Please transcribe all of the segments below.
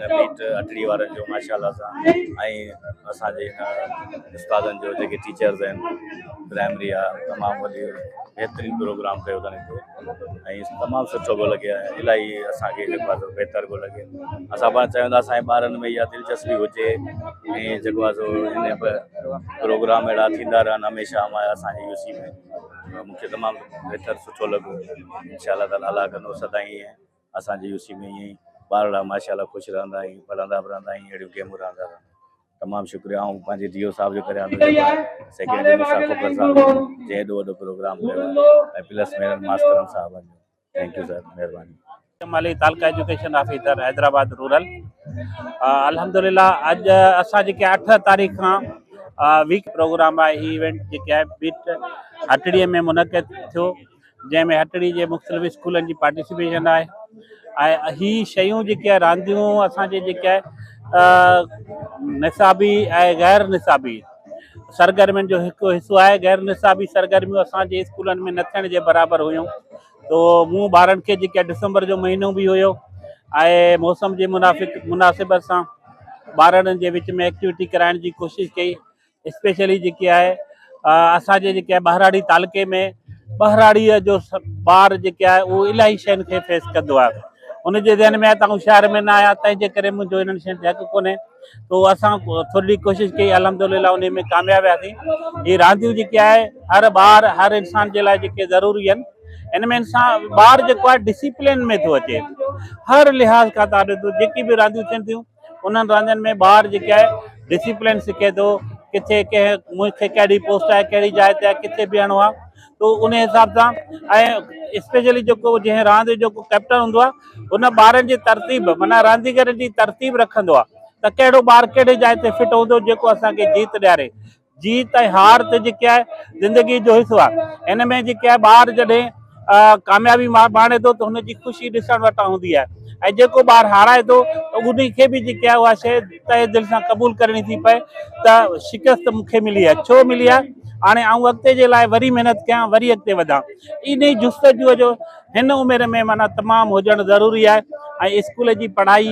هن بيٽ اٽڙي وارن جو ماشاءالله سان ۽ اسان جي هن استادن جو جيڪي ٽيچرز آهن پرائمري آ تمام وڏي بهترين پروگرام ڪيو اٿن هتي ۽ تمام سٺو پيو لڳي الاهي اسان کي جيڪو آهي سو بهتر پيو لڳي اسان پاڻ چاهيون ٿا اسان جي ٻارن ۾ اها دلچسپي هجي ۽ جيڪو آهي سو ان پروگرام اهڙا ٿيندا رهن هميشه اسان جي يو سي ۾ مونکي تمام بهتر سٺو لڳو انشاء الله تعالي الله ڪندو سدائين ائين اسان جي يو سي ۾ ائين ئي ٻارڙا ماشاء الله خوش رهندا ۽ پڙهندا به رهندا ۽ اهڙيون گيمون رهندا رهندا تمام شڪريا آئون پنهنجي ڊي او صاحب جو ڪريان ٿو جيڪو سيڪريٽري موسيٰ کوکر صاحب جو جنهن ايڏو وڏو پروگرام ڪيو آهي ۽ پلس ميرن ماسترن صاحبن جو thank you سر مهرباني. علي تعلقه ايجوڪيشن آفيسر حيدرآباد رورل الحمدلله اڄ اسان جيڪي 8 تاريخ کان ويڪ پروگرام آهي هي ايونٽ جيڪي آهي بيٽ هٽڙي ۾ منعقد ٿيو جنهن ۾ هٽڙي جي مختلف اسڪولن جي پارٽيسپيشن آهي ۽ هي شيون جيڪي آهي رانديون اسان جي جيڪي آهي نصابي ۽ غير نصابي سرگرمين جو هڪ حصو آهي غير نصابي سرگرميون اسان جي اسڪولن ۾ نه ٿيڻ جي برابر هيون تو مون ٻارن کي جيڪي ڊسمبر جو مهينو به هيو ۽ موسم جي منافق مناسبت سان ٻارڙن جي وچ ۾ ايڪٽيوٽي ڪرائڻ جي ڪوشش ڪئي اسپيشلي جيڪي آهي اسان جي جيڪي ٻهراڙي تعلقي ۾ ٻهراڙيء جو ٻار جيڪي آهي اهو الاهي شين کي فيس ڪندو آهي ان جي ذهن ۾ آهي ته آئون شهر ۾ نه آهيان تنهن جي ڪري منهنجو انهن شين تي حق ڪونهي تو اسان ٿورڙي ڪوشش ڪئي الحمد لله انهي ۾ ڪامياب وياسين هي رانديون جيڪي آهي هر ٻار هر انسان جي لاء جيڪي ضروري آهن ان ۾ انسان ٻار جيڪو آهي ڊسيپلين ۾ ٿو اچي هر لحاظ کان تان ڏسو جيڪي به رانديون ٿين ٿيون انهن راندين ۾ ٻار جيڪي آهي ڊسيپلين سکي ٿو ڪٿي ڪنهن مون کي ڪهڙي پوسٽ آهي ڪهڙي جاء تي آهي ڪٿي بيهڻو آهي تو ان حساب سان ۽ اسپيشلي جيڪو جنهن راند جو ڪيپٽن هوندو آهي ان ٻارن جي ترتيب معنيٰ رانديگرن جي ترتيب رکندو آهي ته ڪهڙو ٻار ڪهڙي جاء تي فٽ هوندو جيڪو اسان کي جيت ڏياري. جيت ۽ هار ته جيڪي آهي زندگي جو حصو آهي. ان ۾ جيڪي آهي ٻار جڏهن ڪاميابي ماڻي ٿو ته هن جي خوشي ڏسڻ وٽان هوندي آهي ۽ جيڪو ٻار هارائي ٿو ته ان کي به جيڪي آهي اها شيء تهه دل سان قبول ڪرڻي ٿي پئي ته شڪست مون کي ملي آهي ڇو ملي آهي هاڻي آئون اڳتي جي لاء وري محنت ڪيان وري اڳتي وڌان. انهي جستجوء جو هن عمر ۾ معنيٰ تمام هجڻ ضروري آهي ۽ اسڪول جي پڙهائي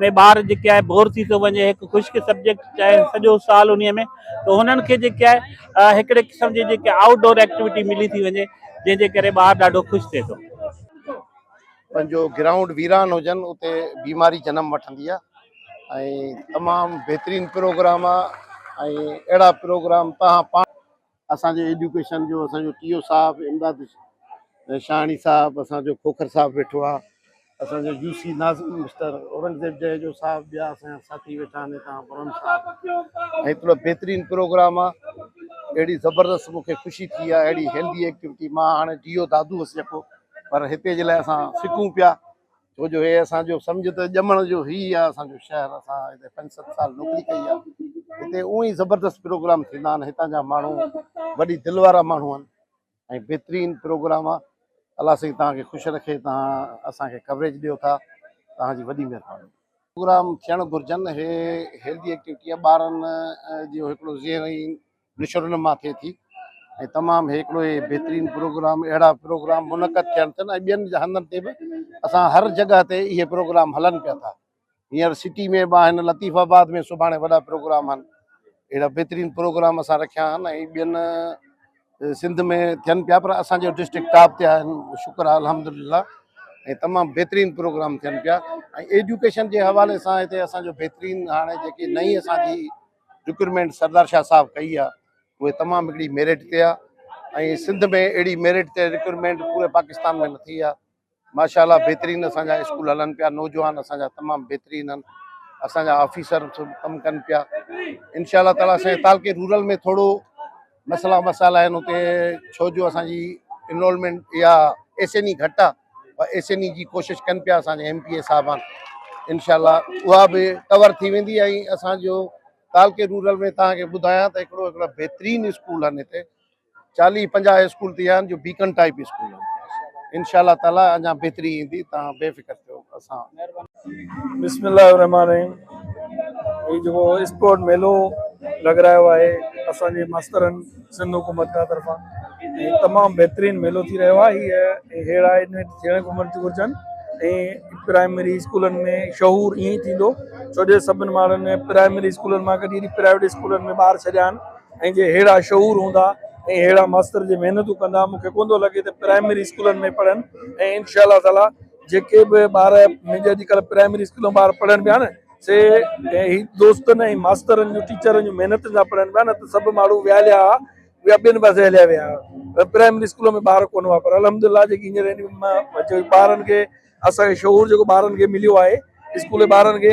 ۾ ٻار جيڪي آهي بور ٿي ٿو وڃي هڪ خشڪ سبجيڪٽ چاهي سڄو سال انهي ۾ ته هنن کي جيڪي آهي هڪڙي قسم جي جيڪي آئوٽ ڊور ايڪٽيوٽي ملي ٿي وڃي جنهن جي ڪري ٻار ڏاڍو خوش ٿئي ٿو. پنهنجو گرائونڊ ويران هجن اتي بيماري جنم وٺندي آهي ۽ تمام بهترين پروگرام آهي ۽ اهڙا پروگرام تهان پاڻ اسان جي ايجوڪيشن جو اسان جو ٽي او صاحب امداد شاهاڻي صاحب اسان جو کوکر صاحب ويٺو آ اسان جو يو سي ناظم مسٽر اورنگزيب جهيجو صاحب ٻيا اسان جا ساٿي ويٺا آهن هتان برهم صاحب ۽ هڪڙو بهترين پروگرام آ اهڙي زبردست مون کي خوشي ٿي آ اهڙي هيلدي ايڪٽيوٽي مان هاڻي ڊي او دادو هوس جيڪو پر هتي جي لاء اسان سڪون پيا ڇو جو هي اسان جو سمجھ ته ڄمڻ جو هي آ اسان جو شهر اسان هتي پنج ست سال نوڪري ڪئي آ هتي اونئي ئي زبردست پروگرام ٿيندا آهن هتان جا ماڻهو وڏي دل وارا ماڻهو آهن ۽ بهترين پروگرام آ الله سائين توهان کي خوش رکي توهان اسان کي ڪوريج ڏيو ٿا توهان جي وڏي مهرباني. پروگرام ٿيڻ گهرجن هي هيلدي ايڪٽيوٽي آ ٻارن جو هڪڙو ذهني نشونما ٿئي ٿي ۽ تمام هڪڙو هي بهترين پروگرام اهڙا پروگرام منعقد ٿين ٿين ۽ ٻين هنڌن تي به اسان هر جڳهه تي اهي پروگرام هلن پيا ٿا هينئر سٽي ۾ به آهن لطيف آباد ۾ سڀاڻي وڏا پروگرام آهن اهڙا بهترين پروگرام اسان رکيا آهن ۽ ٻين سنڌ ۾ ٿين پيا پر اسان جو ڊسٽرڪٽ ٽاپ تي آهن شڪر آهي الحمد لله ۽ تمام بهترين پروگرام ٿين پيا ۽ ايجوڪيشن جي حوالي سان هتي اسان جو بهترين هاڻي جيڪي نئين اسان جي رڪروٽمينٽ سردار شاهه صاحب ڪئي آ اهي تمام هڪڙي ميرٽ تي آ ۽ سنڌ ۾ اهڙي ميرٽ تي رڪروٽمينٽ پوري پاڪستان ۾ نه ٿي آ ماشاء الله بهترين اسان جا اسڪول هلن پيا نوجوان اسان جا تمام بهترين آهن اسان جا آفيسر ڪم ڪن پيا انشاء الله تعالي اسان جي تعلقي رورل ۾ ٿورو مسئلا مسائل آهن اتي ڇو جو اسان جي انرولمينٽ يا ايس اين اي گهٽ آ پر ايس اين اي جي ڪوشش ڪن پيا اسان جي ايم پي اي صاحبان انشاء الله اها به ڪور ٿي ويندي ۽ اسان جو تعلقي رورل ۾ توهان کي ٻڌايان ته هڪڙو هڪڙا بهترين اسڪول آهن هتي چاليهه پنجاهه اسڪول ٿي ويا آهن جو بيڪن ٽائپ اسڪول آهن انشاء الله تعالي اڃا بهتري ايندي توهان بي فڪر ٿيو اسان بسم الله الرحمن الرحيم هي جيڪو اسپورٽ ميلو لڳرايو آهي اسان جي ماسترن سنڌ حڪومت کان طرفان ۽ تمام بهترين ميلو ٿي رهيو آهي هي اهڙا ايونٽ ٿيڻ گهرجن ۽ پرائمري اسڪولن ۾ شعور ائين ئي ٿيندو ڇو جو سڀن ماڻهن پرائمري اسڪولن مان ڪڍي وري پرائيويٽ اسڪولن ۾ ٻار ڇڏيا آهن ۽ جي ههڙا شعور هوندا ۽ ههڙا ماستر جي محنتون ڪندا مون کي ڪونه ٿو لڳي ته پرائمري اسڪولن ۾ پڙهن ۽ انشاء الله تعالي جيڪي به ٻار منهنجي اڄڪلهه پرائمري اسڪول ۾ ٻار پڙهن پيا نه سي هي دوستن ۽ ماسترن جون ٽيچرن جون محنتن سان پڙهن پيا نه ته سڀ ماڻهو ويا هليا يا ٻين پاسي هليا ويا پر پرائمري اسڪول ۾ ٻار ڪونه هئا پر الحمدلله جيڪي هينئر ٻارن کي اسان کي شعور جيڪو ٻارن کي مليو آهي اسڪول جي ٻارن کي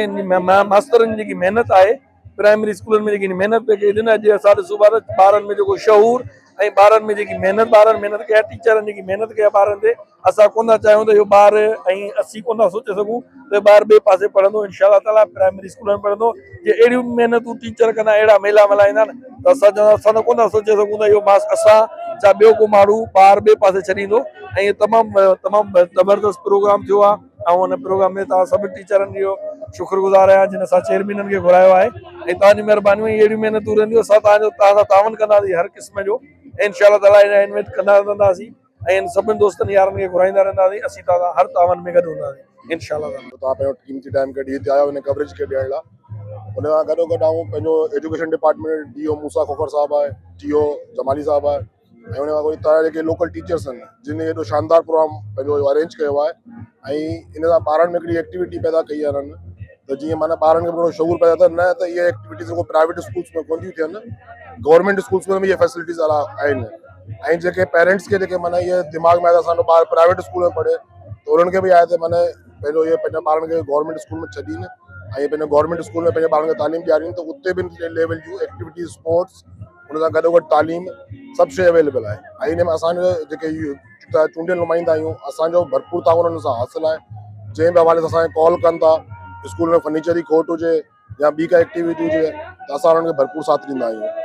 ماسترن جي جيڪي محنت آهي پرائمري اسڪولن ۾ جيڪي محنت پئي ڪئي اٿن اڄ اسان ڏسون پيا ته ٻارن ۾ جيڪو شعور ۽ ٻارن ۾ جيڪي محنت ٻارن محنت ڪئي آهي ٽيچرن جيڪي محنت ڪئي آهي ٻارن تي اسان ڪونه ٿا چاهيون ته اهو ٻار ۽ اسين ڪونه ٿا سوچي سگهون ته ٻار ٻئي پاسي پڙهندو انشاء الله تعالٰي پرائمري اسڪول ۾ پڙهندو جي اهڙيون محنتون ٽيچر ڪندا اهڙا ميلا ملهائيندا نه ته اسان چوندا اسان ته ڪونه ٿا سوچي سگهون ته اهو ماس اسان ڇا ٻيو ڪو ماڻهو ٻار ٻئي پاسي ڇڏيندو ۽ اهو تمام تمام زبردست پروگرام ٿيو آهي ۽ ان پروگرام ۾ توهان سڀني ٽيچرن جو شڪر گذار آهيان جن اسان چيئرمينن کي گهرايو آهي ۽ توهان جون مهربانيون ۽ اهڙيون محنتون رهنديون اسان توهان جو توهان سان تعاون ڪنداسين هر قسم جو انشاء الله تعالٰي انوائٽ ڪندا رهنداسين ۽ ان سڀني دوستن يارن کي گهرائيندا رهنداسين اسين توهان سان هر تعاون ۾ گڏ هونداسين انشاء الله تعالي. توهان پنهنجو قيمتي ٽائيم ڪڍي هتي آيا ان ڪوريج کي ڏيڻ لاء ان سان گڏو گڏ آئون پنهنجو education department D O Musa Khokhar صاحب آهي ٽي او جمالي صاحب آهي ۽ ان کان پوء توهان جيڪي لوڪل ٽيچرس آهن جن ايڏو شاندار پروگرام پنهنجو ارينج ڪيو آهي ۽ ان سان ٻارن ۾ هڪڙي ايڪٽيوٽي پيدا ڪئي آهي انهن ته جيئن معنيٰ ٻارن کي به ٿورو شعور پيدا ٿئي نه ته اهي ايڪٽيوٽيز رڳو پرائيويٽ اسڪولس ۾ ڪونه ٿيون ٿين گورنمينٽ اسڪولس ۾ به اهي فيسلٽيز آهن ۽ جيڪي پيرنٽس کي جيڪي معنيٰ اهي دماغ ۾ آهي ته اسان جو ٻار پرائيويٽ اسڪول ۾ پڙهي ته انهن کي به آهي ته معنيٰ پنهنجو اهي پنهنجي ٻارن کي گورنمينٽ اسڪول ۾ ڇڏين ۽ پنهنجو گورنمينٽ اسڪول ۾ پنهنجي ٻارن کي تعليم ڏيارين ته اتي به ليول جون ايڪٽيوٽيز اسپورٽس ان سان گڏو گڏ تعليم سڀ شيء اويليبل آهي ۽ ان ۾ اسان جو جيڪي چونڊيل نمائندا آهيون اسان جو ڀرپور تعاون انهن سان حاصل آهي جنهن به حوالي سان اسان کي ڪال ڪن ٿا اسڪول ۾ فرنيچر جي کوٽ هجي يا ٻي ڪا ايڪٽيوٽي هجي ته اسان انهن کي ڀرپور ساٿ ڏيندا آهيون.